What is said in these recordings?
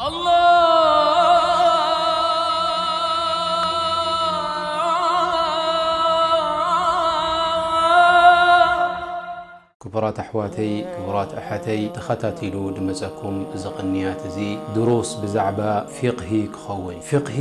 الله ክቡራት ኣሕዋተይ፣ ክቡራት ኣሓተይ፣ ተኸታቲሉ ድመጸኩም እዚ ቅንያት እዚ ድሩስ ብዛዕባ ፊቕሂ ክኸውን። ፊቕሂ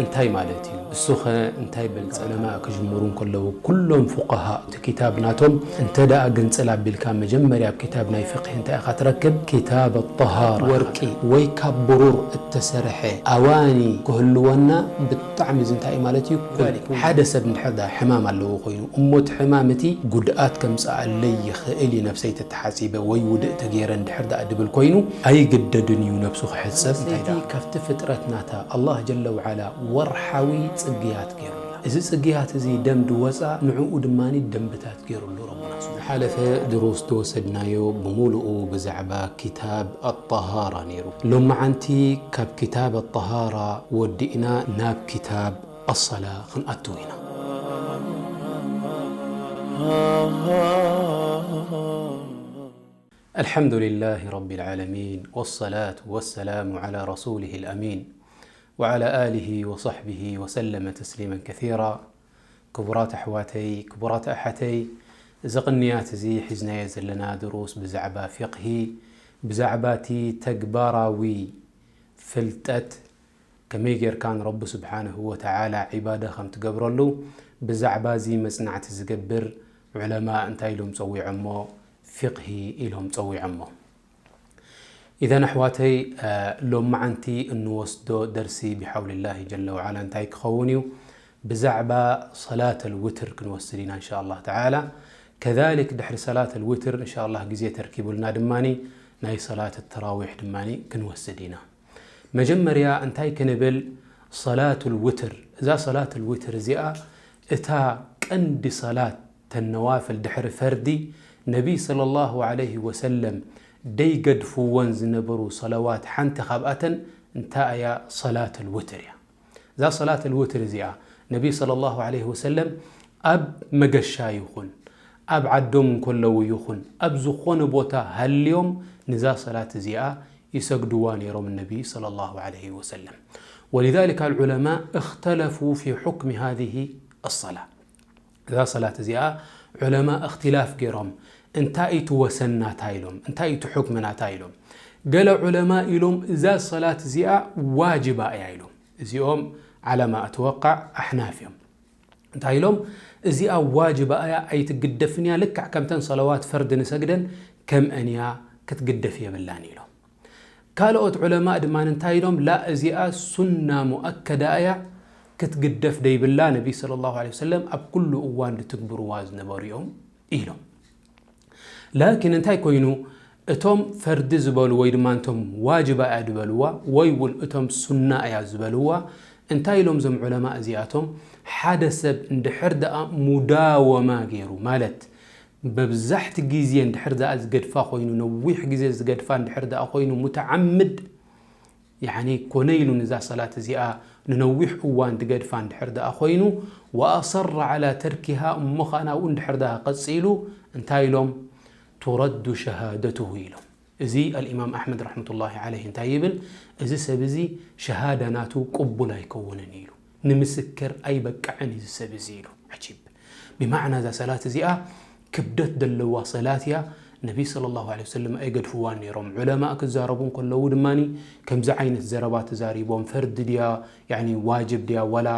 እንታይ ማለት እዩ? እሱኸ እንታይ በልጸ? ዑለማ ክጅምሩ እንከለዉ ኩሎም ፉቃሃ እቲ ክታብ ናቶም እንተ ደኣ ግንጽል ኣቢልካ መጀመርያ ኣብ ክታብ ናይ ፊቕሂ እንታይ ኢኻ ትረክብ? ክታብ ኣጠሃራ። ወርቂ ወይ ካብ ብሩር እተሰርሐ ኣዋኒ ክህልወና ብጣዕሚ እዚ እንታይ እዩ ማለት እዩ? ኩል ሓደ ሰብ እንድሕር ደኣ ሕማም ኣለዎ ኮይኑ እሞ እቲ ሕማም እቲ ጉድኣት ከምጽኣለይ ይኽእል እዩ ነብሰይ ተተሓጺበ ወይ ውድእ ተገይረ እንድሕር ደኣ ድብል ኮይኑ ኣይግደድን እዩ ነብሱ ክሕጸብ። እንታይ ደኣ ካብቲ ፍጥረት ናታ ኣላህ ጀለ ወዓላ ወርሓዊ ጽግያት ገይሩላ። እዚ ጽግያት እዚ ደም ድወጻ ንዕኡ ድማ ደንብታት ገይሩሉ ረቡና ስብሓነ። ዝሓለፈ ድሩስ ዝወሰድናዮ ብምሉኡ ብዛዕባ ክታብ ኣጠሃራ ነይሩ። ሎመዓንቲ ካብ ክታብ ኣጠሃራ ወዲእና ናብ ክታብ ኣሰላ ክንኣትው ኢና። الحمد لله رب العالمين، والصلاة والسلام على رسوله الأمين، وعلى آله وصحبه وسلم تسليما كثيرا. ክቡራት ኣሕዋተይ፣ ክቡራት ኣሓተይ፣ እዚ ቅንያት እዚ ሒዝናዮ ዘለና ድሩስ ብዛዕባ ፊቕሂ፣ ብዛዕባ እቲ ተግባራዊ ፍልጠት፣ ከመይ ጌርካ ንረቢ ስብሓንሁ ወተዓላ ዒባዳ ከም ትገብረሉ፣ ብዛዕባ እዚ መጽናዕቲ ዝገብር ዑለማ እንታይ ኢሎም ጸዊዖሞ? ፊቕሂ ኢሎም ጸዊዖሞ። ኢዘን ኣሕዋተይ፣ እ፣ ሎመዓንቲ እንወስዶ ደርሲ ብሓውልላሂ ጀለ ወዓላ እንታይ ክኸውን እዩ? ብዛዕባ ሰላት ኣልውትር ክንወስድ ኢና እንሻ ኣላህ ተዓላ። ከዛሊክ ድሕሪ ሰላት ኣልውትር እንሻ ኣላህ ግዜ ተርኪቡልና ድማኒ ናይ ሰላት ተራዊሕ ድማኒ ክንወስድ ኢና። መጀመርያ እንታይ ክንብል? ሰላት ኣልውትር። እዛ ሰላት ኣልውትር እዚኣ እታ ቀንዲ ሰላት ተነዋፍል ድሕሪ ፈርዲ ነቢይ ሰለላሁ ዐለይሂ ወሰለም ደይገድፍወን ዝነበሩ ሰለዋት ሓንቲ ካብኣተን እንታይ እያ? ሰላት ኣልውትር እያ። እዛ ሰላት ኣልውትር እዚኣ ነቢይ ሰለላሁ ዐለይሂ ወሰለም ኣብ መገሻ ይኹን ኣብ ዓዶም እንከለዉ ይኹን ኣብ ዝኾነ ቦታ ሃልዮም ንዛ ሰላት እዚኣ ይሰግድዋ ነይሮም ነቢይ ሰለላሁ ዐለይሂ ወሰለም። ولذلك العلماء اختلفوا في حكم هذه الصلاة። እዛ ሰላት እዚኣ ዑለማ እኽትላፍ ገይሮም እንታይ እዩ እቲ ወሰን ናታ ኢሎም እንታይ እዩ እቲ ሕክሚ ናታ ኢሎም። ገለ ዑለማ ኢሎም እዛ ሰላት እዚኣ ዋጅባ እያ ኢሎም። እዚኦም ዓለማ እትወቃዕ ኣሕናፍ እዮም። እንታይ ኢሎም? እዚኣ ዋጅባ እያ ኣይትግደፍን እያ ልክዕ ከምተን ሰለዋት ፈርድ ንሰግደን ከምአን እያ ክትግደፍ የብላን ኢሎም። ካልኦት ዑለማእ ድማ እንታይ ኢሎም? ላ እዚኣ ሱና ሙኣከዳ እያ ክትግደፍ ደይብላ ነቢ ሰለላሁ ዐለይሂ ወሰለም ኣብ ኩሉ እዋን ድትግብርዋ ዝነበሩ እዮም ኢሎም። ላኪን እንታይ ኮይኑ እቶም ፈርዲ ዝበሉ ወይ ድማ እቶም ዋጅባ እያ ዝበልዋ ወይ እውን እቶም ሱና እያ ዝበልዋ እንታይ ኢሎም እዞም ዑለማ እዚኣቶም? ሓደ ሰብ እንድሕር ደኣ ሙዳወማ ገይሩ ማለት በብዛሕቲ ግዜ እንድሕር ደኣ ዝገድፋ ኮይኑ ነዊሕ ግዜ ዝገድፋ እንድሕር ደኣ ኮይኑ ሙተዓምድ ያኒ ኮነ ኢሉ ንዛ ሰላት እዚኣ ንነዊሕ እዋን ድገድፋ እንድሕር ደኣ ኮይኑ ወኣሰረ ዓላ ተርኪሃ እሞ ኸኣ ናብኡ እንድሕር ደኣ ቀጺሉ እንታይ ኢሎም? ቱረዱ ሸሃደትሁ ኢሎም። እዚ ኣልኢማም ኣሕመድ ረሕመቱላሂ ዓለይህ እንታይ ይብል? እዚ ሰብ እዚ ሸሃዳ ናቱ ቅቡል ኣይከውንን ኢሉ። ንምስክር ኣይበቅዕን እዚ ሰብ እዚ ኢሉ። ዓጂብ። ብማዕና እዛ ሰላት እዚኣ ክብደት ዘለዋ ሰላት እያ። ነቢ ሰለላሁ ዐለይሂ ወሰለም ኣይገድፍዋን ነይሮም። ዑለማእ ክዛረቡ እንከለዉ ድማ ከምዚ ዓይነት ዘረባ ተዛሪቦም። ፈርዲ ድያ፣ ያኒ ዋጅብ ድያ፣ ዋላ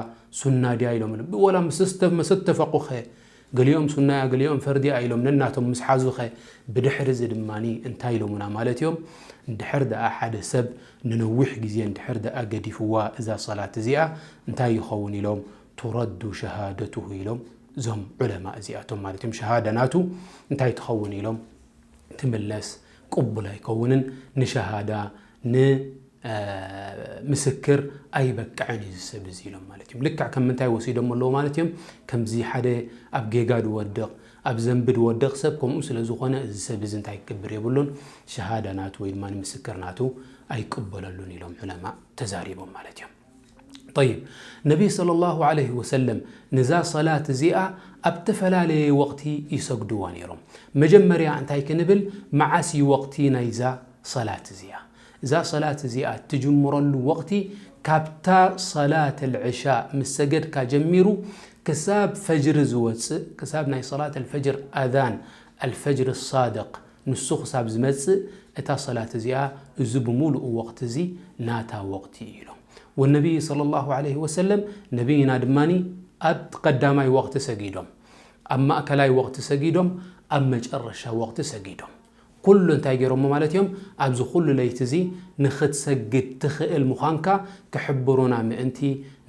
ሱና ድያ ኢሎም። ወላ ምስ እስተ-፣ ምስ እተፈቁኸ ገሊኦም ሱና እያ፣ ገሊኦም ፈርዲ እያ ኢሎም ነናቶም ምስ ሓዙኸ ብድሕሪ እዚ ድማ እንታይ ኢሎሙና ማለት እዮም? እንድሕር ደኣ ሓደ ሰብ ንነዊሕ ግዜ እንድሕር ደኣ ገዲፍዋ እዛ ሰላት እዚኣ እንታይ ይኸውን ኢሎም? ቱረዱ ሸሃደትሁ ኢሎም እዞም ዑለማ እዚኣቶም ማለት እዮም። ሸሃዳ ናቱ እንታይ ትኸውን ኢሎም? ትምለስ፣ ቅቡል ኣይከውንን። ንሸሃዳ ን ምስክር ኣይበቅዕን እዩ እዚ ሰብ እዚ ኢሎም ማለት እዮም። ልክዕ ከም ምንታይ ወሲዶም ኣለዉ ማለት እዮም? ከምዚ ሓደ ኣብ ጌጋ ድወድቕ ኣብ ዘንቢ ድወድቕ ሰብ ከምኡ ስለ ዝኾነ እዚ ሰብ እዚ እንታይ ክገብር የብሉን፣ ሸሃዳ ናቱ ወይ ድማ ንምስክር ናቱ ኣይቅበለሉን ኢሎም ዑለማ ተዛሪቦም ማለት እዮም። ጠይብ፣ ነቢ ሰለላሁ ዐለይሂ ወሰለም ንዛ ሰላት እዚኣ ኣብ ተፈላለየ ወቕቲ ይሰግድዋ ነይሮም። መጀመርያ እንታይ ክንብል፣ መዓስ እዩ ወቕቲ ናይዛ ሰላት እዚኣ። እዛ ሰላት እዚኣ ትጅምረሉ ወቕቲ ካብታ ሰላት ኣልዕሻ ምስ ሰገድካ ጀሚሩ ክሳብ ፈጅሪ ዝወፅእ፣ ክሳብ ናይ ሰላት ኣልፈጅር ኣዛን ኣልፈጅር ሳድቕ ንሱ ክሳብ ዝመፅእ እታ ሰላት እዚኣ እዚ ብምሉኡ ወቕቲ እዚ ናታ ወቕቲ እዩ ኢሎም። ወነቢይ ሰለላሁ ዐለይሂ ወሰለም ነቢይና ድማኒ ኣብ ቀዳማይ ወቕቲ ሰጊዶም፣ ኣብ ማእከላይ ወቕቲ ሰጊዶም፣ ኣብ መጨረሻ ወቕቲ ሰጊዶም። ኩሉ እንታይ ገይሮሞ ማለት እዮም? ኣብዚ ኩሉ ለይቲ እዚ ንኽትሰግድ ትኽእል ምዃንካ ክሕብሩና ምእንቲ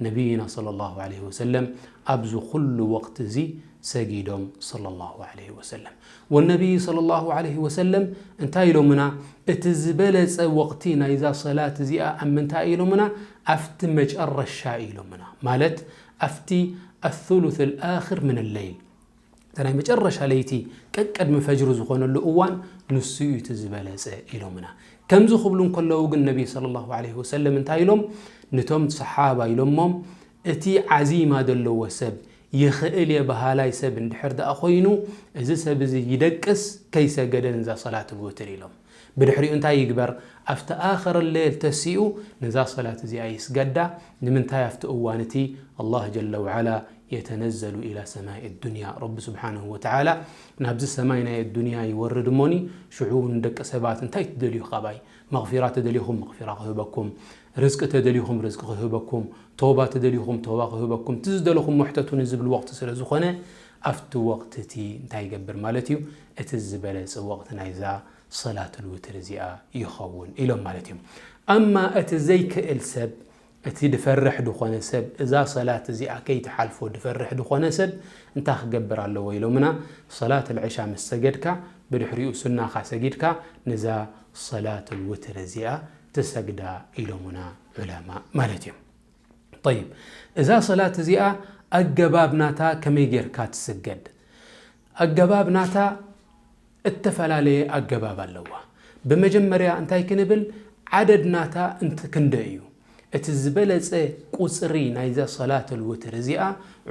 ነቢይና ሰለላሁ ዐለይሂ ወሰለም ኣብዚ ኩሉ ወቕቲ እዚ ሰጊዶም ሰለላሁ ዐለይሂ ወሰለም። ወነቢይ ሰለላሁ ዐለይሂ ወሰለም እንታይ ኢሎምና? እቲ ዝበለጸ ወቕቲ ናይዛ ሰላት እዚኣ ኣብ ምንታይ ኢሎምና? ኣብቲ መጨረሻ ኢሎምና። ማለት ኣብቲ ኣሱሉስ ኣልኣኽር ምን ለይል፣ እታ ናይ መጨረሻ ለይቲ ቀቅድሚ ፈጅሪ ዝኾነሉ እዋን ንሱ እዩ እቲ ዝበለጸ ኢሎምና። ከምዚ ክብሉ እንከለዉ ግን ነቢ ሰለላሁ ዐለይሂ ወሰለም እንታይ ኢሎም? ነቶም ሰሓባ ኢሎሞም፣ እቲ ዓዚማ ዘለዎ ሰብ፣ ይኽእል እየ በሃላይ ሰብ እንድሕር ደኣ ኮይኑ፣ እዚ ሰብ እዚ ይደቅስ ከይሰገደ ነዛ ሰላት ልውትር ኢሎም። ብድሕሪኡ እንታይ ይግበር? ኣብቲ ኣኸር ሌል ተሲኡ ነዛ ሰላት እዚኣ ይስገዳ። ንምንታይ? ኣብቲ እዋን እቲ ኣላህ ጀለ ወዓላ የተነዘሉ ኢላ ሰማይ ዱንያ፣ ረቢ ስብሓንሁ ወተዓላ ናብዚ ሰማይ ናይ ዱንያ ይወርድ እሞኒ፣ ሽዑ ንደቂ ሰባት እንታይ ትደልዩ ካባይ? መቕፊራ ተደሊኹም መቕፊራ ክህበኩም፣ ርዝቂ ተደሊኹም ርዝቂ ክህበኩም፣ ቶባ ተደሊኹም ቶባ ክህበኩም፣ እቲ ዝደለኹም ውሕተቱ ንዝብል ወቕቲ ስለ ዝኾነ ኣብቲ ወቕቲ እቲ እንታይ ይገብር ማለት እዩ? እቲ ዝበለጸ ወቕቲ ናይዛ ሰላቱል ውትር እዚኣ ይኸውን ኢሎም ማለት እዮም። ኣማ እቲ ዘይክእል ሰብ፣ እቲ ድፈርሕ ድኾነ ሰብ፣ እዛ ሰላት እዚኣ ከይትሓልፎ ድፈርሕ ድኾነ ሰብ እንታይ ክገብር ኣለዎ ኢሎምና? ሰላት ልዕሻ ምስ ሰገድካ፣ ብድሕሪኡ ሱናኻ ሰጊድካ፣ ነዛ ሰላቱል ውትር እዚኣ ትሰግዳ ኢሎምና ዑለማ ማለት እዮም። ጠይብ፣ እዛ ሰላት እዚኣ ኣገባብ ናታ ከመይ ጌርካ ትስገድ? ኣገባብ ናታ እተፈላለየ ኣገባብ ኣለዋ። ብመጀመርያ እንታይ ክንብል፣ ዓደድ ናታ እንት ክንደይ እዩ? እቲ ዝበለጸ ቁጽሪ ናይዛ ሰላተል ውትር እዚኣ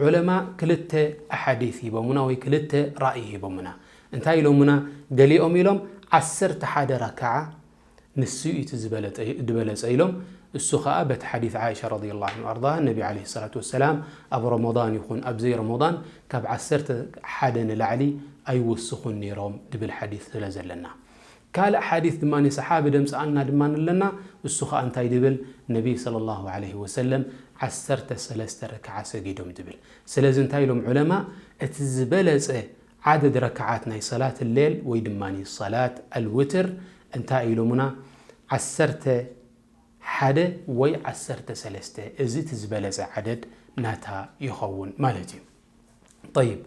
ዑለማ ክልተ ኣሓዲስ ሂቦምና ወይ ክልተ ራእይ ሂቦምና። እንታይ ኢሎምና? ገሊኦም ኢሎም ዓሰርተ ሓደ ረክዓ ንሱ እዩ እቲ ዝበለጠ-፣ ዝበለጸ ኢሎም። እሱ ኸኣ በቲ ሓዲስ ዓኢሻ ረዲየላሁ ዐንሃ ወኣርዳሃ፣ ነቢ ዓለይሂ ሰላቱ ወሰላም ኣብ ረመዳን ይኹን ኣብ ዘይ ረመዳን ካብ ዓሰርተ ሓደ ንላዕሊ ኣይውስኹን ነይሮም ድብል ሓዲስ ስለ ዘለና። ካልእ ሓዲስ ድማ ሰሓቢ ደምጽኣልና ድማ ኣለና። እሱ ኸኣ እንታይ ድብል? ነቢ ሰለላሁ ዐለይሂ ወሰለም ዓሰርተ ሰለስተ ረክዓ ሰጊዶም ድብል። ስለዚ እንታይ ኢሎም ዑለማ? እቲ ዝበለጸ ዓደድ ረክዓት ናይ ሰላት ሌል ወይ ድማ ሰላት ኣልውትር እንታይ ኢሎምና? ዓሰርተ ሓደ ወይ ዓሰርተ ሰለስተ፣ እዚ እቲ ዝበለጸ ዓደድ ናታ ይኸውን ማለት እዩ። ጠይብ፣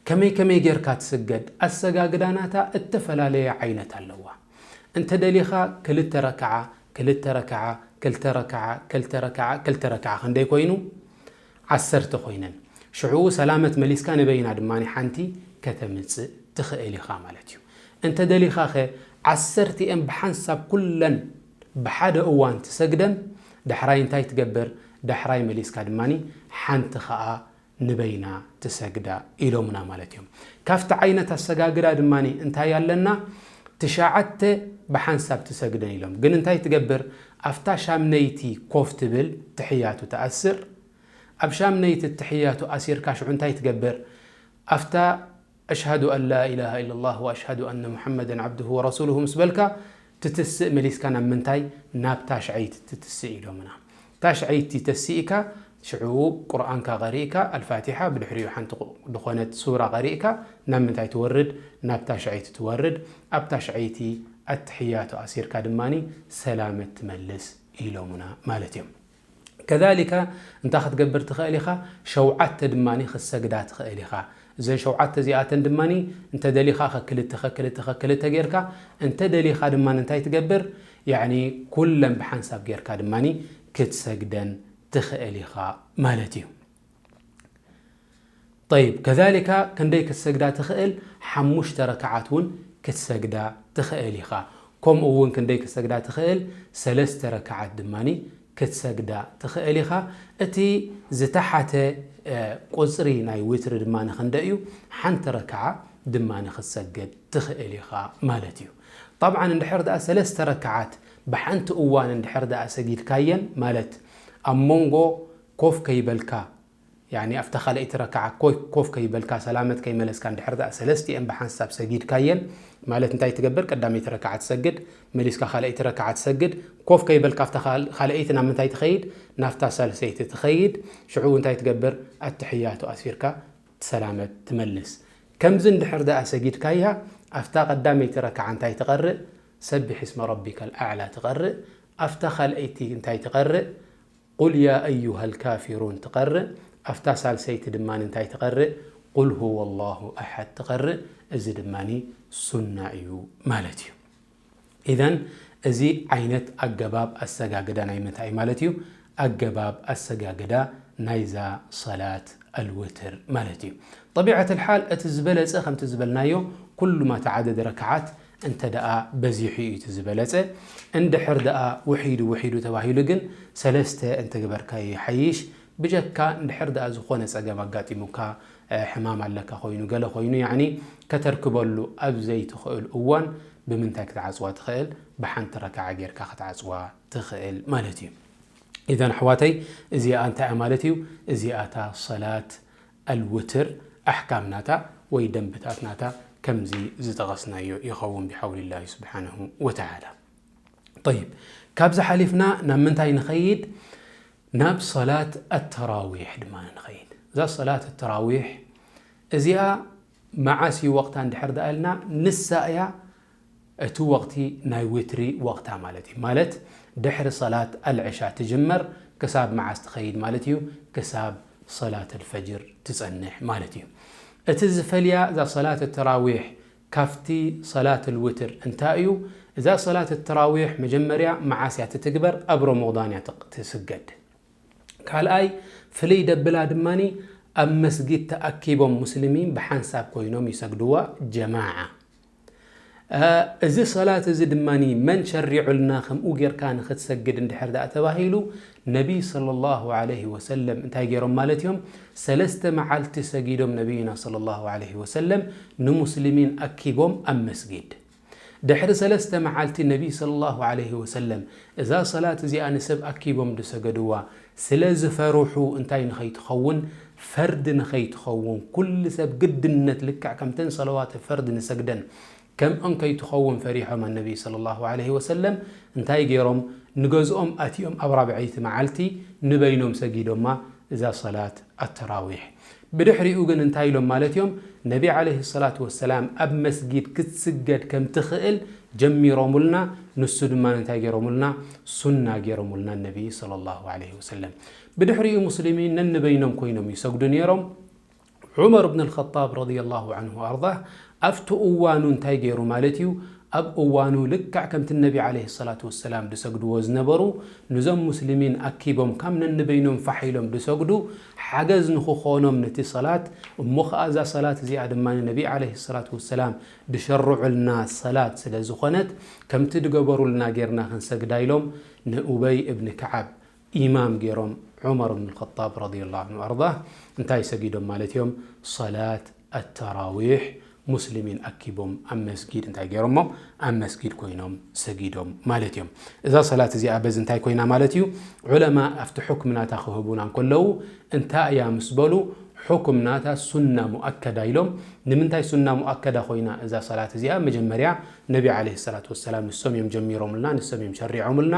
ከመይ ከመይ ጌርካ ትስገድ? ኣሰጋግዳ ናታ እተፈላለየ ዓይነት ኣለዋ። እንተ ደሊኻ ክልተ ረክዓ፣ ክልተ ረክዓ፣ ክልተ ረክዓ፣ ክልተ ረክዓ፣ ክልተ ረክዓ ክንደይ ኮይኑ? ዓሰርተ ኮይነን። ሽዑ ሰላመት መሊስካ ንበይና ድማ ሓንቲ ከተምጽእ ትኽእል ኢኻ ማለት እዩ። እንተ ደሊኻኸ ዓሰርቲኤን ብሓንሳብ ኩለን ብሓደ እዋን ትሰግደን፣ ዳሕራይ እንታይ ትገብር? ዳሕራይ መሊስካ ድማ ሓንቲ ኸኣ ንበይና ትሰግዳ ኢሎምና ማለት እዮም። ካብቲ ዓይነት ኣሰጋግዳ ድማ እንታይ ኣለና? ትሽዓተ ብሓንሳብ ትሰግደን ኢሎም። ግን እንታይ ትገብር? ኣብታ ሻምነይቲ ኮፍ ትብል፣ ትሕያቱ ትኣስር። ኣብ ሻምነይቲ ትሕያቱ ኣሲርካ ሽዑ እንታይ ትገብር? ኣብታ ኣሽሃዱ ኣን ላ ኢላሃ ኢለላህ ወኣሽሃዱ ኣነ ሙሐመደን ዓብዱሁ ወረሱሉሁ ምስ በልካ ትትስእ መሊስካ ናብ ምንታይ? ናብ ታሽዐይቲ ትትስእ ኢሎምና። ታሽዐይቲ ተሲእካ ሽዑ ቁርኣንካ ቀሪእካ፣ ኣልፋቲሓ፣ ብድሕሪኡ ሓንቲ ቁ-፣ ዝኾነት ሱራ ቀሪእካ ናብ ምንታይ ትወርድ? ናብ ታሽዐይቲ ትወርድ። ኣብ ታሽዐይቲ ኣትሕያቱ ኣሲርካ ድማ ሰላመት ትመልስ ኢሎምና ማለት እዮም። ከዛሊካ እንታይ ክትገብር ትኽእል ኢኻ? ሸውዓተ ድማ ክትሰግዳ ትኽእል ኢኻ። እዘን ሸውዓተ እዚኣተን ድማ እንተ ደሊኻ ከክልተ፣ ከክልተ፣ ከክልተ ጌርካ፣ እንተ ደሊኻ ድማ እንታይ ትገብር? ያዕኒ ኩለን ብሓንሳብ ጌርካ ድማ ክትሰግደን ትኽእል ኢኻ ማለት እዩ። ጠይብ፣ ከዛሊካ ክንደይ ክትሰግዳ ትኽእል? ሓሙሽተ ረክዓት እውን ክትሰግዳ ትኽእል ኢኻ። ከምኡ እውን ክንደይ ክትሰግዳ ትኽእል? ሰለስተ ረክዓት ድማ ክትሰግዳ ትኽእል ኢኻ። እቲ ዝተሓተ፣ እ፣ ቁጽሪ ናይ ዊትሪ ድማ ንኽንደይ እዩ? ሓንቲ ረክዓ ድማ ንኽትሰግድ ትኽእል ኢኻ ማለት እዩ። طبعا እንድሕር ደኣ ሰለስተ ረክዓት ብሓንቲ እዋን እንድሕር ደኣ ሰጊድካየን፣ ማለት ኣብ መንጎ ኮፍ ከይበልካ፣ ያኒ ኣብታ ካልኣይቲ ረክዓ ኮፍ፣ ኮፍ ከይበልካ ሰላመት ከይመለስካ እንድሕር ደኣ ሰለስቲኤን ብሓንሳብ ሰጊድካየን፣ ማለት እንታይ ትገብር? ቀዳመይቲ ረክዓ ትሰግድ፣ መሊስካ ካልኣይቲ ረክዓ ትሰግድ፣ ኮፍ ከይበልካ ኣብታ ካል-፣ ካልኣይቲ ናብ ምንታይ ትኸይድ? ናብታ ሳልሰይቲ ትኸይድ። ሽዑ እንታይ ትገብር? ኣትሕያቱ ኣስፊርካ ሰላመት ትመልስ። ከምዚ እንድሕር ደኣ ሰጊድካያ፣ ኣብታ ቀዳመይቲ ረክዓ እንታይ ትቐርእ? ሰቢሕ እስመ ረቢከል ኣዕላ ትቐርእ። ኣብታ ካልኣይቲ እንታይ ትቐርእ? ቁል ያ ኣዩሃል ካፊሩን ትቐርእ። ኣብታ ሳልሰይቲ ድማ እንታይ ትቐርእ? ቁል ሁወ ላሁ ኣሓድ ትቐርእ። እዚ ድማ ሱና እዩ ማለት እዩ። ኢዘን እዚ ዓይነት ኣገባብ ኣሰጋግዳ ናይ ምንታይ ማለት እዩ? ኣገባብ ኣሰጋግዳ ናይዛ ሰላት ኣልውትር ማለት እዩ። ጠቢዐት ልሓል እቲ ዝበለጸ ከምቲ ዝበልናዮ ኩሉ ማ ተዓደደ ረክዓት እንተ ደኣ በዚሑ እዩ እቲ ዝበለጸ። እንድሕር ደኣ ውሒዱ ውሒዱ ተባሂሉ ግን ሰለስተ እንተገበርካዮ ይሓይሽ። ብጀካ እንድሕር ደኣ ዝኾነ ጸገም ኣጋጢሙካ፣ እ፣ ሕማም ኣለካ ኮይኑ፣ ገለ ኮይኑ፣ ያዕኒ ከተርክበሉ ኣብ ዘይትኽእል እዋን ብምንታይ ክትዓጽዋ ትኽእል? ብሓንቲ ረክዓ ጌርካ ክትዓጽዋ ትኽእል ማለት እዩ። ኢዘን ኣሕዋተይ፣ እዚኣ እንታይ እያ ማለት እዩ? እዚኣ እታ ሰላት ኣልውትር ኣሕካም ናታ ወይ ደንብታት ናታ ከምዚ ዝጠቐስናዮ ይኸውን ብሓውሊላሂ ስብሓነሁ ወተዓላ። ጠይብ፣ ካብዚ ሓሊፍና ናብ ምንታይ ንኸይድ? ናብ ሰላት ኣተራዊሕ ድማ ንኸይድ። እዛ ሰላት ኣተራዊሕ እዚኣ መዓስ እዩ ወቕታ እንድሕር ደኣ ኢልና፣ ንሳ እያ እቲ ወቕቲ ናይ ዊትሪ ወቕታ ማለት እዩ። ማለት ድሕሪ ሰላት ኣልዕሻ ትጅመር ክሳብ መዓስ ትኸይድ ማለት እዩ? ክሳብ ሰላት ኣልፈጅር ትጸንሕ ማለት እዩ። እቲ ዝፈልያ እዛ ሰላት ኣተራዊሕ ካብቲ ሰላት ኣልውትር እንታይ እዩ? እዛ ሰላት ኣተራዊሕ መጀመርያ መዓስ እያ ትትግበር? ኣብ ረመዳን እያ ትቕ-፣ ትስገድ። ካልኣይ ፍልይ ደብላ ድማኒ ኣብ መስጊድ ተኣኪቦም ሙስሊሚን ብሓንሳብ ኮይኖም ይሰግድዋ ጀማዓ። እ፣ እዚ ሰላት እዚ ድማኒ መን ሸሪዑልና ከምኡ ጌርካ ንኽትሰግድ እንድሕር ደኣ ተባሂሉ፣ ነቢይ ሰለላሁ ዐለይሂ ወሰለም እንታይ ገይሮም ማለት እዮም? ሰለስተ መዓልቲ ሰጊዶም ነቢይና ሰለላሁ ዐለይሂ ወሰለም ንሙስሊሚን ኣኪቦም ኣብ መስጊድ። ድሕሪ ሰለስተ መዓልቲ ነቢይ ሰለላሁ ዐለይሂ ወሰለም እዛ ሰላት እዚኣ ንሰብ ኣኪቦም ዝሰገድዋ ስለ ዝፈርሑ እንታይ ንኸይትኸውን? ፈርዲ ንኸይትኸውን፣ ኩሉ ሰብ ግድነት ልክዕ ከምተን ሰለዋት ፈርዲ ንሰግደን ከምአን ከይትኸውን ፈሪሖም ኣነቢ ሰለላሁ ዐለይሂ ወሰለም እንታይ ገይሮም? ንገዝኦም ኣትዮም ኣብ ራብዐይቲ መዓልቲ ንበይኖም ሰጊዶማ እዛ ሰላት ኣተራዊሕ። ብድሕሪኡ ግን እንታይ ኢሎም ማለት እዮም? ነቢ ዐለይሂ ሰላቱ ወሰላም ኣብ መስጊድ ክትስገድ ከም ትኽእል ጀሚሮሙልና፣ ንሱ ድማ እንታይ ገይሮሙልና? ሱና ገይሮሙልና ነቢ ሰለላሁ ዐለይሂ ወሰለም። ብድሕሪኡ ሙስሊሚን ነንበይኖም ኮይኖም ይሰግዱ ነይሮም። ዑመር ብን ልኸጣብ ረዲየላሁ ዐንሁ ወኣርዳህ ኣብቲ እዋኑ እንታይ ገይሩ ማለት እዩ? ኣብ እዋኑ ልክዕ ከምቲ ነቢ ዐለይሂ ሰላቱ ወሰላም ዝሰግድዎ ዝነበሩ፣ ንዞም ሙስሊሚን ኣኪቦም ካብ ነንበይኖም ፋሕ ኢሎም ዝሰግዱ፣ ሓገዝ ንኽኾኖም ነቲ ሰላት፣ እሞ ኸዓ እዛ ሰላት እዚኣ ድማ ነቢ ዐለይሂ ሰላቱ ወሰላም ዝሸርዑልና ሰላት ስለ ዝኾነት፣ ከምቲ ዝገበሩልና ጌርና ክንሰግዳ ኢሎም ንኡበይ እብኒ ከዓብ ኢማም ገይሮም ዑመር ብን ልኸጣብ ረዲየላሁ ዐንሁ ወኣርዳህ እንታይ ሰጊዶም ማለት እዮም? ሰላት ኣተራዊሕ ሙስሊሚን ኣኪቦም ኣብ መስጊድ እንታይ ገይሮሞ? ኣብ መስጊድ ኮይኖም ሰጊዶም ማለት እዮም። እዛ ሰላት እዚኣ በዚ እንታይ ኮይና ማለት እዩ? ዑለማ ኣብቲ ሕክም ናታ ክህቡና እንከለዉ እንታይ እያ ምስ በሉ፣ ሕክም ናታ ሱና ሙኣከዳ ኢሎም። ንምንታይ ሱና ሙኣከዳ ኮይና እዛ ሰላት እዚኣ? መጀመርያ ነቢ ዐለይሂ ሰላቱ ወሰላም ንሶም እዮም ጀሚሮምልና፣ ንሶም እዮም ሸሪዖምልና።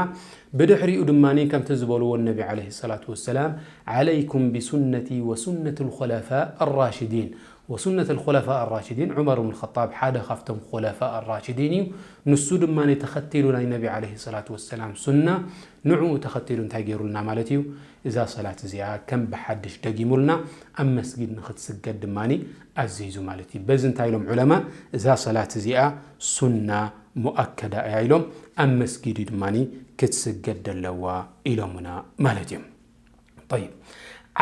ብድሕሪኡ ድማ ከምቲ ዝበልዎ ነቢ ዐለይሂ ሰላቱ ወሰላም፣ ዐለይኩም ቢሱነቲ ወሱነት ልኹለፋ ኣራሽዲን። ወሱነት ልኹለፋ ኣራሽዲን፣ ዑመር ብን ኸጣብ ሓደ ካብቶም ኹለፋ ኣራሽዲን እዩ። ንሱ ድማ ተኸቲሉ ናይ ነቢ ዐለይሂ ሰላቱ ወሰላም ሱና፣ ንዕኡ ተኸቲሉ እንታይ ገይሩልና ማለት እዩ? እዛ ሰላት እዚኣ ከም ብሓድሽ ደጊሙልና፣ ኣብ መስጊድ ንኽትስገድ ድማ ኣዚዙ ማለት እዩ። በዚ እንታይ ኢሎም ዑለማ? እዛ ሰላት እዚኣ ሱና ሙኣከዳ እያ ኢሎም፣ ኣብ መስጊድ እዩ ድማ ክትስገድ ደለዋ ኢሎምና ማለት እዮም። ጠይብ፣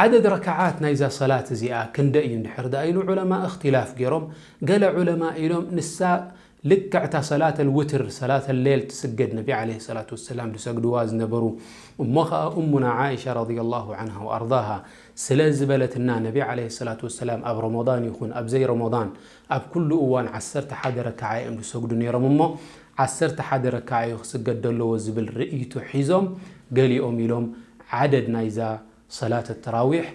ዓደድ ረክዓት ናይዛ ሰላት እዚኣ ክንደይ እዩ እንድሕር ደኣ ኢሉ ዑለማ እኽትላፍ ገይሮም። ገለ ዑለማ ኢሎም ንሳ ልክዕታ ሰላት ኣልውትር፣ ሰላት ሌል ትስገድ፣ ነቢ ዐለይሂ ሰላቱ ወሰላም ዝሰግድዋ ዝነበሩ። እሞ ኸዓ እሙና ዓኢሻ ረዲየላሁ ዐንሃ ወኣርዳሃ ስለ ዝበለትና፣ ነቢ ዐለይሂ ሰላቱ ወሰላም ኣብ ረመዳን ይኹን ኣብ ዘይ ረመዳን ኣብ ኩሉ እዋን ዓሰርተ ሓደ ረክዓ እዮም ዝሰግዱ ነይሮም። እሞ ዓሰርተ ሓደ ረክዓ እዩ ክስገድ ዘለዎ ዝብል ርእይቶ ሒዞም፣ ገሊኦም ኢሎም ዓደድ ናይዛ ሰላት ተራዊሕ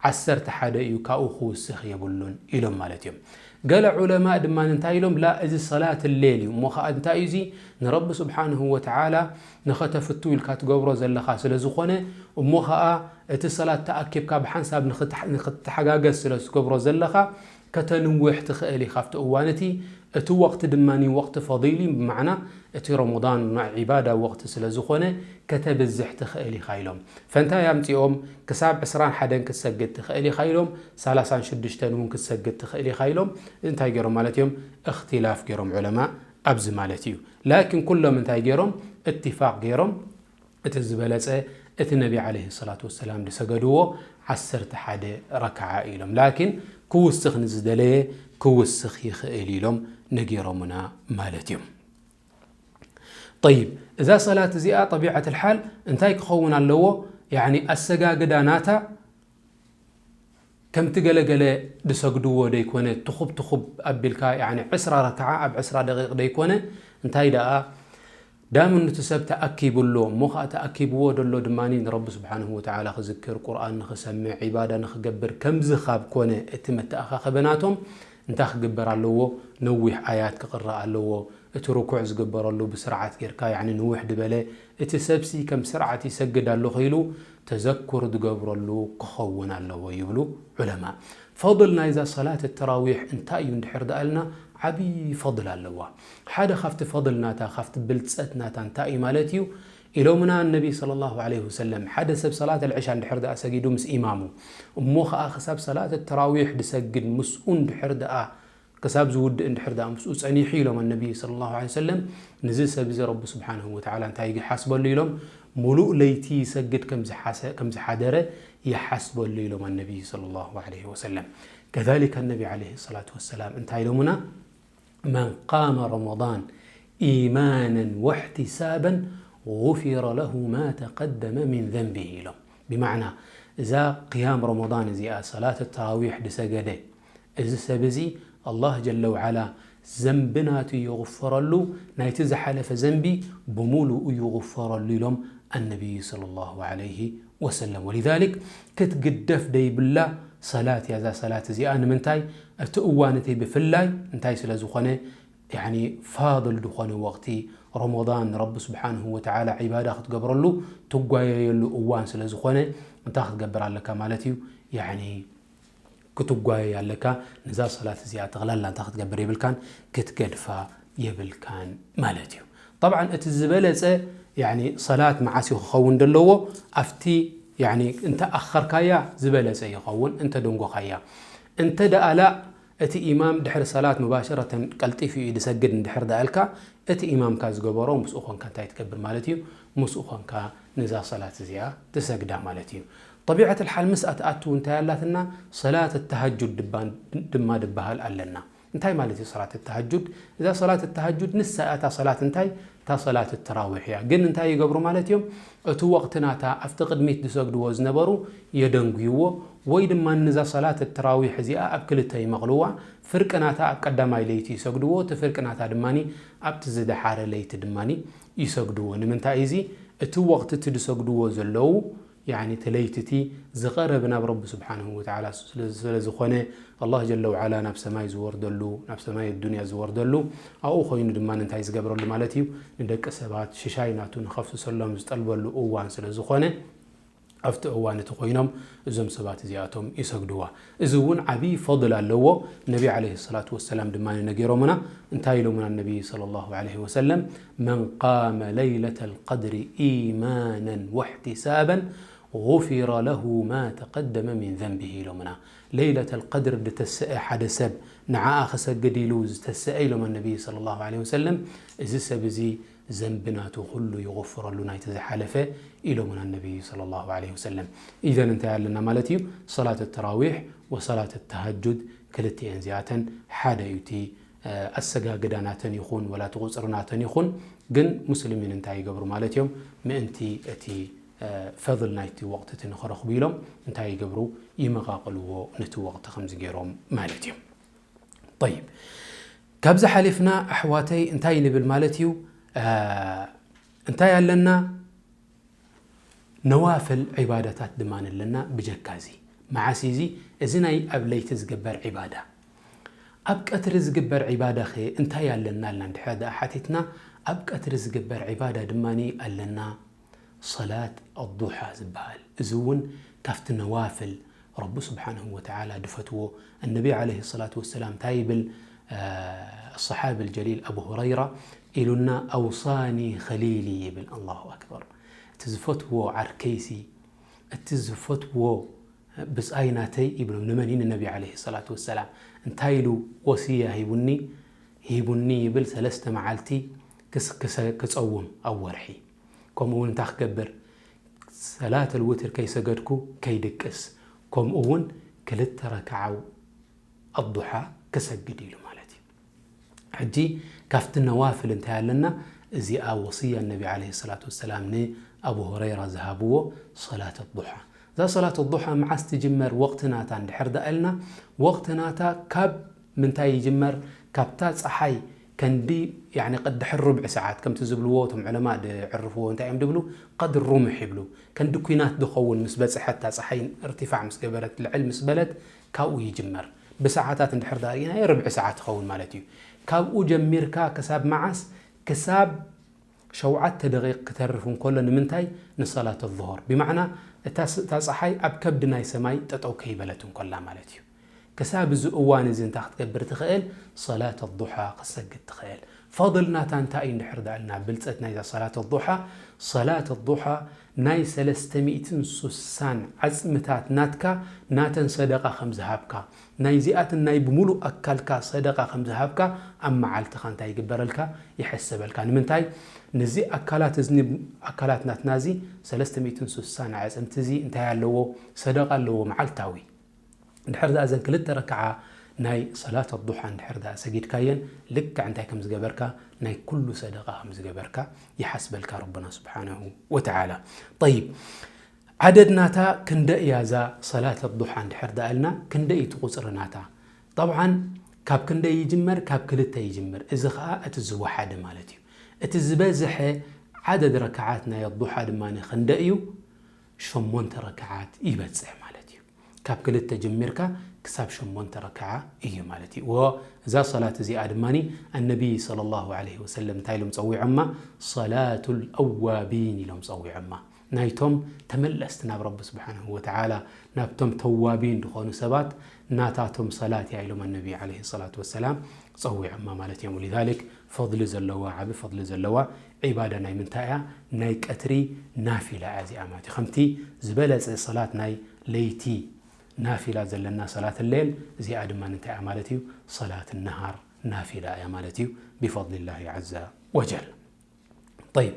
ዓሰርተ ሓደ እዩ፣ ካብኡ ክውስኽ የብሉን ኢሎም ማለት እዮም። ገለ ዑለማእ ድማ እንታይ ኢሎም? ላ፣ እዚ ሰላት ሌል እዩ። እሞ ኸዓ እንታይ እዩ እዚ? ንረቢ ስብሓንሁ ወተዓላ ንኸተፍቱ ኢልካ ትገብሮ ዘለኻ ስለ ዝኾነ፣ እሞ ኸዓ እቲ ሰላት ተኣኪብካ ብሓንሳብ ንኽትሓ-፣ ንኽትተሓጋገዝ ስለ ትገብሮ ዘለኻ፣ ከተንውሕ ትኽእል ኢኻ ኣብቲ እዋን እቲ። እቲ ወቕቲ ድማ ወቕቲ ፈዲል እዩ፣ ብማዕና እቲ ረመዳን ናይ ዒባዳ ወቕቲ ስለ ዝኾነ፣ ከተብዝሕ ትኽእል ኢኻ ኢሎም። ፈንታይ ኣምጺኦም፣ ክሳብ ዕስራን ሓደን ክትሰግድ ትኽእል ኢኻ ኢሎም፣ ሰላሳን ሽዱሽተን እውን ክትሰግድ ትኽእል ኢኻ ኢሎም። እንታይ ገይሮም ማለት እዮም? እኽትላፍ ገይሮም ዑለማ ኣብዚ ማለት እዩ። ላኪን ኩሎም እንታይ ገይሮም? እትፋቕ ገይሮም፣ እቲ ዝበለጸ፣ እቲ ነቢ ዓለይሂ ሰላቱ ወሰላም ዝሰገድዎ ዓሰርተ ሓደ ረክዓ ኢሎም። ላኪን ክውስኽ ንዝደለየ ክውስኽ ይኽእል ኢሎም ነጊሮምና ማለት እዮም። ጠይብ፣ እዛ ሰላት እዚኣ ጠቢዓት ልሓል እንታይ ክኸውን ኣለዎ? ያዕኒ ኣሰጋግዳ ናታ ከምቲ ገለገለ ዝሰግድዎ ደይኮነ፣ ትኹብ ትኹብ ኣቢልካ፣ ያዕኒ ዕስራ ረክዓ ኣብ ዕስራ ደቂቕ ደይኮነ፣ እንታይ ደኣ ዳምነቱ ሰብ ተኣኪቡ ኣሎ፣ እሞ ኸዓ ተኣኪብዎ ደሎ ድማ ንረቢ ስብሓንሁ ወተዓላ ክዝክር፣ ቁርኣን ንኽሰምዕ፣ ዒባዳ ንኽገብር፣ ከምዚ ካብ ኮነ እቲ መተኣኻኸበ ናቶም፣ እንታይ ክግበር ኣለዎ? ነዊሕ ኣያት ክቕረእ ኣለዎ። እቲ ርኩዕ ዝግበረሉ ብስርዓት ጌርካ፣ ያዕኒ ንውሕ ዝበለ፣ እቲ ሰብሲ ከም ስርዓት ይሰግድ ኣለኹ ኢሉ ተዘኩር ዝገብረሉ ክኸውን ኣለዎ ይብሉ ዑለማ። ፈضል ናይዛ ሰላት ተራዊሕ እንታይ እዩ እንድሕር ደኣልና፣ ዓብዪ ፈضል ኣለዋ። ሓደ ካብቲ ፈضል ናታ፣ ካብቲ ብልጸት ናታ እንታይ እዩ ማለት እዩ? ኢሎምና ነቢ ሰለላሁ ዐለይሂ ወሰለም፣ ሓደ ሰብ ሰላት ኣልዕሻ እንድሕር ደኣ ሰጊዱ ምስ ኢማሙ፣ እሞ ኸዓ ክሳብ ሰላት ተራዊሕ ድሰግድ ምስኡ እንድሕር ደኣ ክሳብ ዝውድእ እንድሕር ደኣ ምስኡ ጸኒሑ ኢሎም ኣነቢ ሰለላሁ ዐለይሂ ወሰለም፣ ንዚ ሰብ እዚ ረቢ ስብሓንሁ ወተዓላ እንታይ ይሓስበሉ ኢሎም? ሙሉእ ለይቲ ይሰግድ ከም ዝሓሰ-፣ ከም ዝሓደረ ይሓስበሉ ኢሎም ኣነቢ ሰለላሁ ዐለይሂ ወሰለም። ከዛሊከ ኣነቢ ዐለይሂ ሰላቱ ወሰላም እንታይ ኢሎምና? መን ቃመ ረመዳን ኢማናን ወሕቲሳባን ጉፊረ ለሁ ማ ተቀደመ ሚን ዘንቢሂ ኢሎም። ብማዕና እዛ ቅያም ረመዳን እዚኣ ሰላት ተራዊሕ ድሰገደ፣ እዚ ሰብ እዚ ኣላህ ጀለ ወዓላ ዘንቢ ናቱ ይغፈረሉ፣ ናይቲ ዝሓለፈ ዘንቢ ብምሉኡ ይغፈረሉ ኢሎም ኣነቢይ ሰለላሁ ዐለይሂ ወሰለም። ወሊዛሊክ ክትግደፍ ደይብላ ሰላት እያ እዛ ሰላት እዚኣ። ንምንታይ? እቲ እዋን እቲ ብፍላይ እንታይ ስለ ዝኾነ፣ ያዕኒ ፋድል ዝኾነ ወቕቲ ረመዳን ንረቢ ስብሓንሁ ወተዓላ ዒባዳ ክትገብረሉ ትጓየየሉ እዋን ስለ ዝኾነ እንታይ ክትገብር ኣለካ ማለት እዩ? ያዕኒ ክትጓየ ኣለካ። ነዛ ሰላት እዚኣ ጠቕላላ እንታይ ክትገብር የብልካን፣ ክትገድፋ የብልካን ማለት እዩ። ጠብዓን እቲ ዝበለጸ ያዕኒ ሰላት መዓስ እዩ ክኸውን ዘለዎ? ኣብቲ ያዕኒ እንተ ኣኸርካያ ዝበለጸ ይኸውን፣ እንተ ደንጎኻያ። እንተ ደኣ ላእ እቲ ኢማም ድሕሪ ሰላት ሙባሸረተን ቀልጢፉ እዩ ዝሰግድ እንድሕር ደኣልካ፣ እቲ ኢማምካ ዝገበሮ ምስኡ ኾንካ እንታይ ትገብር ማለት እዩ? ምስኡ ኾንካ ነዛ ሰላት እዚኣ ትሰግዳ ማለት እዩ። ጠቢዐት ልሓል ምስ ኣትኣቱ እንታይ ኣላትና? ሰላት ተሃጁድ ድባ-፣ ድማ ድበሃል ኣለና። እንታይ ማለት እዩ ሰላት ተሃጁድ? እዛ ሰላት ተሃጁድ ንሳ እያ እታ ሰላት እንታይ? እታ ሰላት ተራዊሕ እያ። ግን እንታይ ይገብሩ ማለት እዮም? እቲ ወቕቲ ናታ ኣብቲ ቅድሚት ዝሰግድዎ ዝነበሩ የደንጉይዎ፣ ወይ ድማ ነዛ ሰላት ተራዊሕ እዚኣ ኣብ ክልተ ይመቕልዋ። ፍርቂ ናታ ኣብ ቀዳማይ ለይቲ ይሰግድዎ፣ እቲ ፍርቂ ናታ ድማ ኣብቲ ዝደሓረ ለይቲ ድማ ይሰግድዎ። ንምንታይ እዚ? እቲ ወቕቲ እቲ ዝሰግድዎ ዘለዉ ያዕኒ እቲ ለይቲ እቲ ዝቐረበ ናብ ረቢ ስብሓንሁ ወተዓላ ስለ፣ ስለ ዝኾነ፣ ኣላህ ጀለ ወዓላ ናብ ሰማይ ዝወርደሉ፣ ናብ ሰማይ ዱንያ ዝወርደሉ፣ ኣብኡ ኮይኑ ድማ እንታይ ዝገብረሉ ማለት እዩ? ንደቂ ሰባት ሽሻይ ናቱ ንኸፍስሰሎም ዝጠልበሉ እዋን ስለ ዝኾነ፣ ኣብቲ እዋን እቲ ኮይኖም እዞም ሰባት እዚኣቶም ይሰግድዋ። እዚ እውን ዓብዪ ፈድል ኣለዎ። ነቢ ዓለይሂ ሰላቱ ወሰላም ድማ ነጊሮምና። እንታይ ኢሎምና ነቢ ሰለላሁ ዓለይሂ ወሰለም? መን ቃመ ለይለተል ቀድሪ ኢማናን ወሕቲሳባን ጉፊረ ለሁ ማ ተቀደመ ሚን ዘንቢሂ ኢሎምና። ለይለተል ቀድር ዝተሰአ ሓደ ሰብ ንዓኣ ክሰግድ ኢሉ ዝተሰአ ኢሎም ነቢ ሰለላሁ ዓለይሂ ወሰለም፣ እዚ ሰብ እዚ ዘንቢ ናቱ ኩሉ ይغፍረሉ ናይቲ ዝሓለፈ ኢሎምና ነቢ ሰለላሁ ዓለይሂ ወሰለም። ኢዘን እንታይ ኣለና ማለት እዩ? ሰላት ተራዊሕ ወሰላት ተሃጁድ ክልቲኤን እዚኣተን ሓደ እዩ። እቲ፣ እ፣ ኣሰጋግዳ ናተን ይኹን ወላ እቲ ቁፅሪ ናተን ይኹን፣ ግን ሙስሊሚን እንታይ ይገብሩ ማለት እዮም? ምእንቲ እቲ፣ እ፣ ፈضል ናይቲ ወቕቲ እቲ ንኽረኽቡ ኢሎም እንታይ ይገብሩ? ይመቓቕልዎ ነቲ ወቕቲ ከምዚ ገይሮም ማለት እዩ። ጠይብ፣ ካብዚ ሓሊፍና ኣሕዋተይ እንታይ ንብል ማለት እዩ? እንታይ ኣለና? ነዋፍል ዒባዳታት ድማ ኣለና። ብጀካ እዚ መዓስ እዚ፣ እዚ ናይ ኣብ ለይቲ ዝግበር ዒባዳ፣ ኣብ ቀትሪ ዝግበር ዒባዳ ኸ እንታይ ኣለና? ኣልና እንድሕር ደኣ ሓቲትና፣ ኣብ ቀትሪ ዝግበር ዒባዳ ድማ ኣለና ሰላት ኣዱሓ ዝበሃል። እዚ እውን ካብቲ ነዋፍል ረቢ ስብሓንሁ ወተዓላ ድፈትዎ። ኣነቢ ዓለይሂ ሰላቱ ወሰላም እንታይ ይብል? ኣሰሓቢ ልጀሊል ኣቡ ሁረይራ ኢሉና፣ ኣውሳኒ ኸሊሊ ይብል። ኣላሁ ኣክበር። እቲ ዝፈትዎ ዓርከይሲ፣ እቲ ዝፈትዎ ብጻይ ናተይ ይብሎም። ንመን እዩ? ንነቢ ዓለይሂ ሰላቱ ወሰላም። እንታይ ኢሉ ወስያ ሂቡኒ? ሂቡኒ ይብል፣ ሰለስተ መዓልቲ ክስ- ክሰ- ክጸውም ኣብ ወርሒ። ከምኡ እውን እንታይ ክገብር? ሰላት ልውትር ከይሰገድኩ ከይድቅስ፣ ከምኡ እውን ክልተ ረክዓ ኣዱሓ ክሰግድ ኢሉ ማለት እዩ። ሕጂ ካብቲ ነዋፍል እንታይ ኣለና? እዚኣ ወስያ ነቢ ዓለይሂ ሰላቱ ወሰላም ንኣቡ ሁረይራ ዝሃብዎ ሰላት ኣዱሓ። እዛ ሰላት ኣዱሓ መዓስ ትጅመር? ወቕቲ ናታ እንድሕር ደኣ ኢልና፣ ወቕቲ ናታ ካብ ምንታይ ይጅመር? ካብታ ጸሓይ ከንዲ፣ ያኒ፣ ቅድሕር ሩብዒ ሰዓት ከምቲ ዝብልዎ እቶም ዑለማ ድዕርፍዎ እንታይ እዮም ድብሉ? ቀድር ሩምሕ ይብሉ። ከንዲ ኲናት ድኸውን ምስ በጽሐት፣ እታ ጸሓይ እርቲፋዕ ምስ ገበረት፣ ልዕል ምስ በለት፣ ካብኡ ይጅመር። ብሰዓታት እንድሕር ደኣ ርኢናዮ፣ ርብዒ ሰዓት ይኸውን ማለት እዩ። ካብኡ ጀሚርካ ክሳብ መዓስ? ክሳብ ሸውዓተ ደቂቕ ክተርፍ እንከሎ። ንምንታይ? ንሰላት ዙሁር። ብማዕና እታ ስ- እታ ጸሓይ ኣብ ከብዲ ናይ ሰማይ ጠጠው ከይበለት እንከላ ማለት እዩ። ክሳብ እዚ እዋን እዚ እንታይ ክትገብር ትኽእል? ሰላት ኣዱሓ ክትሰግድ ትኽእል። ፈضል ናታ እንታይ እዩ እንድሕር ደኣልና፣ ብልጸት ናይዛ ሰላት ኣዱሓ? ሰላት ኣዱሓ ናይ ሰለስተ ሚእትን ሱሳን ዓጽምታት ናትካ፣ ናተን ሰደቃ ከም ዝሃብካ፣ ናይዚኣትን ናይ ብምሉእ ኣካልካ ሰደቃ ከም ዝሃብካ ኣብ መዓልትኻ እንታይ ይግበረልካ? ይሕሰበልካ። ንምንታይ? ነዚ ኣካላት እዝኒ፣ ኣካላት ናትና እዚ ሰለስተ ሚእትን ሱሳን ኣዕጽምቲ እዚ እንታይ ኣለዎ? ሰደቃ ኣለዎ መዓልታዊ። ድሕር ዛ እዘን ክልተ ረክዓ ናይ ሰላት ኣዱሓ እንድሕር ዛ ሰጊድካየን፣ ልክዕ እንታይ ከም ዝገበርካ፣ ናይ ኩሉ ሰደቃ ከም ዝገበርካ ይሓስበልካ ረብና ስብሓነሁ ወተዓላ። ጠይብ፣ ዓደድ ናታ ክንደይ እያ እዛ ሰላት ኣዱሓ እንድሕር ደኣ ኢልና፣ ክንደይ እዩ እቲ ቁፅሪ ናታ? ጠብዓን ካብ ክንደይ ይጅመር? ካብ ክልተ ይጅምር። እዚ ኸዓ እቲ ዝወሓደ ማለት እዩ። እቲ ዝበዝሐ ዓደድ ረክዓት ናይ ኣዱሓ ድማ ክንደይ እዩ? ሸሞንተ ረክዓት ይበጽሕ ማለት እዩ። ካብ ክልተ ጀሚርካ ክሳብ ሸሞንተ ረክዓ እዩ ማለት እዩ። ወ- እዛ ሰላት እዚኣ ድማ ኣነቢ ሰለላሁ ዐለይሂ ወሰለም እንታይ ኢሎም ጸዊዖማ? ሰላቱል ኣዋቢን ኢሎም ጸዊዖማ። ናይቶም ተመለስቲ ናብ ረቢ ስብሓንሁ ወተዓላ፣ ናብቶም ተዋቢን ዝኾኑ ሰባት ናታቶም ሰላት እያ ኢሎም ኣነቢ ዐለይሂ ሰላቱ ወሰላም ጸዊዖማ ማለት እዮም። ወሊዛሊክ ፈድሊ ዘለዋ፣ ዓቢ ፈድሊ ዘለዋ ዒባዳ ናይ ምንታይ እያ? ናይ ቀትሪ ናፊላ እያ እዚኣ ማለት እዩ። ከምቲ ዝበለጸ ሰላት ናይ ለይቲ ናፊላ ዘለና ሰላት ሌል፣ እዚኣ ድማ እንታይ እያ ማለት እዩ? ሰላት ነሃር ናፊላ እያ ማለት እዩ፣ ብፈድሊላሂ ዐዘ ወጀል። ጠይብ፣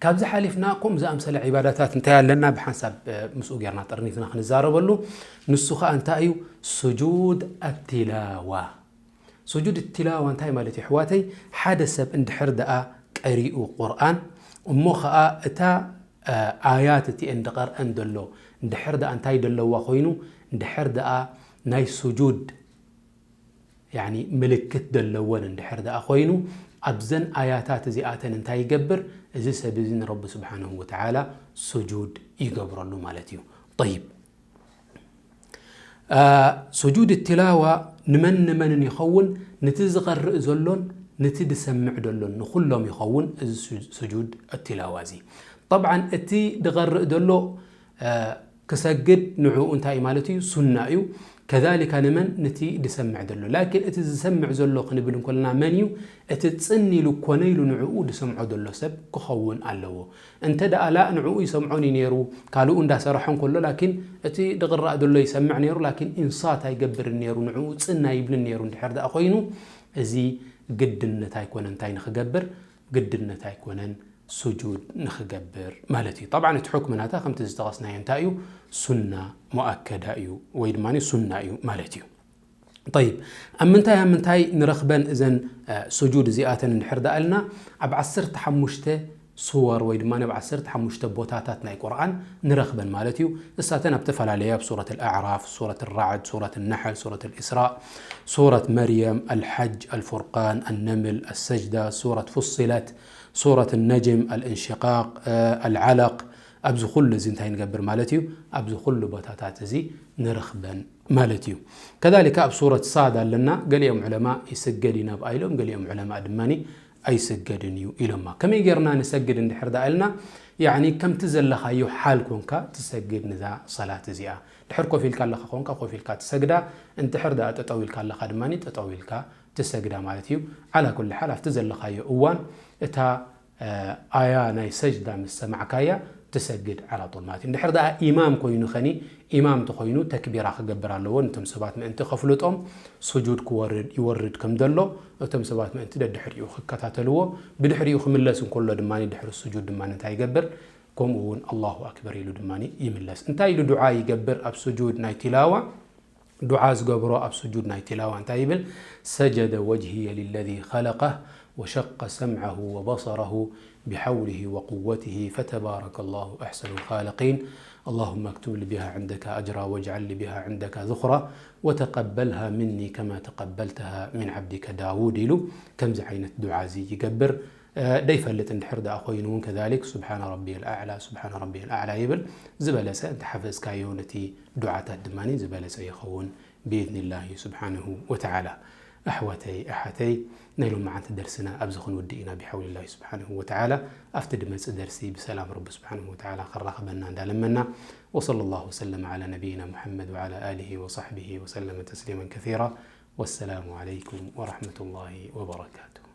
ካብዚ ሓሊፍና ከምኡ ዝኣምሰለ ዒባዳታት እንታይ ኣለና? ብሓንሳብ ምስኡ ጌርና ጥርኒፍና ክንዛረበሉ። ንሱ ኸኣ እንታይ እዩ? ስጁድ ኣቲላዋ። ስጁድ ኣቲላዋ እንታይ ማለት እዩ ኣሕዋተይ? ሓደ ሰብ እንድሕር ደኣ ቀሪኡ ቁርኣን፣ እሞ ኸኣ እታ ኣያት እቲኤን ድቐርአን ዘሎ እንድሕር ደኣ እንታይ ደለዋ ኮይኑ፣ እንድሕር ደኣ ናይ ስጁድ ያኒ ምልክት ደለወን እንድሕር ደኣ ኮይኑ፣ ኣብዘን ኣያታት እዚኣተን እንታይ ይገብር? እዚ ሰብ እዚ ንረቢ ስብሓንሁ ወተዓላ ስጁድ ይገብረሉ ማለት እዩ። ጠይብ፣ ስጁድ ትላዋ ንመን ንመንን ይኸውን? ንቲ ዝቐርእ ዘሎን ንቲ ድሰምዕ ደሎን ንኹሎም ይኸውን። እዚ ስጁድ ትላዋ እዚ ጠብዓን እቲ ድቐርእ ደሎ ክሰግድ ንዕኡ እንታይ እዩ ማለት እዩ? ሱና እዩ። ከዛሊካ ንመን? ንቲ ድሰምዕ ደሎ። ላኪን እቲ ዝሰምዕ ዘሎ ክንብል እንከለና መን እዩ? እቲ ጽን ኢሉ ኮነ ኢሉ ንዕኡ ድሰምዖ ደሎ ሰብ ክኸውን ኣለዎ። እንተ ደኣ ላእ ንዕኡ ይሰምዖን እዩ ነይሩ፣ ካልኡ እንዳሰረሖ እንከሎ፣ ላኪን እቲ ድቕራእ ደሎ ይሰምዕ ነይሩ፣ ላኪን ኢንሳት ኣይገብርን ነይሩ፣ ንዕኡ ጽን ኣይብልን ነይሩ እንድሕር ደኣ ኮይኑ፣ እዚ ግድነት ኣይኮነ እንታይ ንኽገብር፣ ግድነት ኣይኮነን ስጁድ ንኽገብር ማለት እዩ። ጠብዓን እቲ ሕክሚ ናታ ከምቲ ዝጠቐስናዮ እንታይ እዩ? ሱና ሙኣከዳ እዩ ወይ ድማ ሱና እዩ ማለት እዩ። ጠይብ፣ ኣብ ምንታይ ኣብ ምንታይ ንረኽበን እዘን ስጁድ እዚኣተን እንድሕር ደኣልና፣ ኣብ ዓሰርተ ሓሙሽተ ሱወር ወይ ድማ ኣብ ዓሰርተ ሓሙሽተ ቦታታት ናይ ቁርኣን ንረኽበን ማለት እዩ። እሳተን ኣብ ዝተፈላለየ ኣብ ሱረት ኣልኣዕራፍ፣ ሱረት ራዕድ፣ ሱረት ነሕል፣ ሱረት ኣልእስራእ፣ ሱረት መርየም፣ ኣልሓጅ፣ ኣልፉርቃን፣ ኣነምል፣ ኣሰጅዳ፣ ሱረት ፉስለት፣ ሱረት ነጅም፣ ኣልእንሽቃቅ፣ ኣልዓለቅ። ኣብዚ ኩሉ እዚ እንታይ ንገብር ማለት እዩ? ኣብዚ ኩሉ ቦታታት እዚ ንረኽበን ማለት እዩ። ከዛሊካ ኣብ ሱረት ሳድ ኣለና። ገሊኦም ዑለማ ይስገድ እዩ ናብኣ ኢሎም፣ ገሊኦም ዑለማ ድማ ኣይስገድን እዩ ኢሎማ። ከመይ ጌርና ንሰግድ እንድሕር ደኣ ኢልና፣ ያዕኒ ከምቲ ዘለኻዮ ሓል ኮንካ ትሰግድ ንዛ ሰላት እዚኣ። ድሕር ኮፍ ኢልካ ኣለኻ ኮንካ ኮፍ ኢልካ ትሰግዳ፣ እንድሕር ደኣ ጠጠው ኢልካ ኣለኻ ድማ ጠጠው ኢልካ ትሰግዳ ማለት እዩ። ዓላ ኩሊ ሓል ኣብቲ ዘለኻዮ እዋን እታ ኣያ ናይ ሰጅዳ ምስ ሰማዕካያ ትሰግድ ዓላ ጡል ማለት እዩ። እንድሕር ደኣ ኢማም ኮይኑ ኸኒ ኢማም ተኾይኑ ተክቢራ ክገብር ኣለዎ። ነቶም ሰባት ምእንቲ ከፍልጦም ስጁድ ክወርድ ይወርድ ከም ዘሎ እቶም ሰባት ምእንቲ ደድሕሪኡ ክከታተልዎ፣ ብድሕሪኡ ክምለስ እንከሎ ድማ ድሕሪ ስጁድ ድማ እንታይ ይገብር? ከምኡ እውን ኣላሁ ኣክበር ኢሉ ድማ ይምለስ። እንታይ ኢሉ ዱዓ ይገብር ኣብ ስጁድ ናይ ቲላዋ? ዱዓ ዝገብሮ ኣብ ስጁድ ናይ ቲላዋ እንታይ ይብል? سجد وجهي للذي خلقه وشق سمعه وبصره بحوله وقوته فتبارك الله أحسن الخالقين. اللهم اكتب لي بها عندك أجرا واجعل لي بها عندك ذخرا وتقبلها مني كما تقبلتها من عبدك داود ኢሉ ከምዚ ዓይነት ዱዓ እዚ ይገብር። ደይፈልጥ እንድሕር ደኣ ኮይኑ እውን ከዛሊክ سبحان ربي الأعلى سبحان ربي الأعلى ይብል። ዝበለጸ እንተሓፈዝካዮ ነቲ ዱዓታት ድማ ዝበለጸ ይኸውን ብኢዝኒላሂ ስብሓንሁ ወተዓላ። ኣሕዋተይ ኣሓተይ ናይ ሎማዓንቲ ደርስና ኣብዚ ክንውድእ ኢና ብሓውሊላሂ ስብሓንሁ ወተዓላ። ኣብቲ ድመጽእ ደርሲ ብሰላም ረቢ ስብሓንሁ ወተዓላ ከራኽበና እንዳለመና وصلى الله وسلم على نبينا محمد وعلى آله وصحبه وسلم تسليما كثيرا. والسلام عليكم ورحمة الله وبركاته.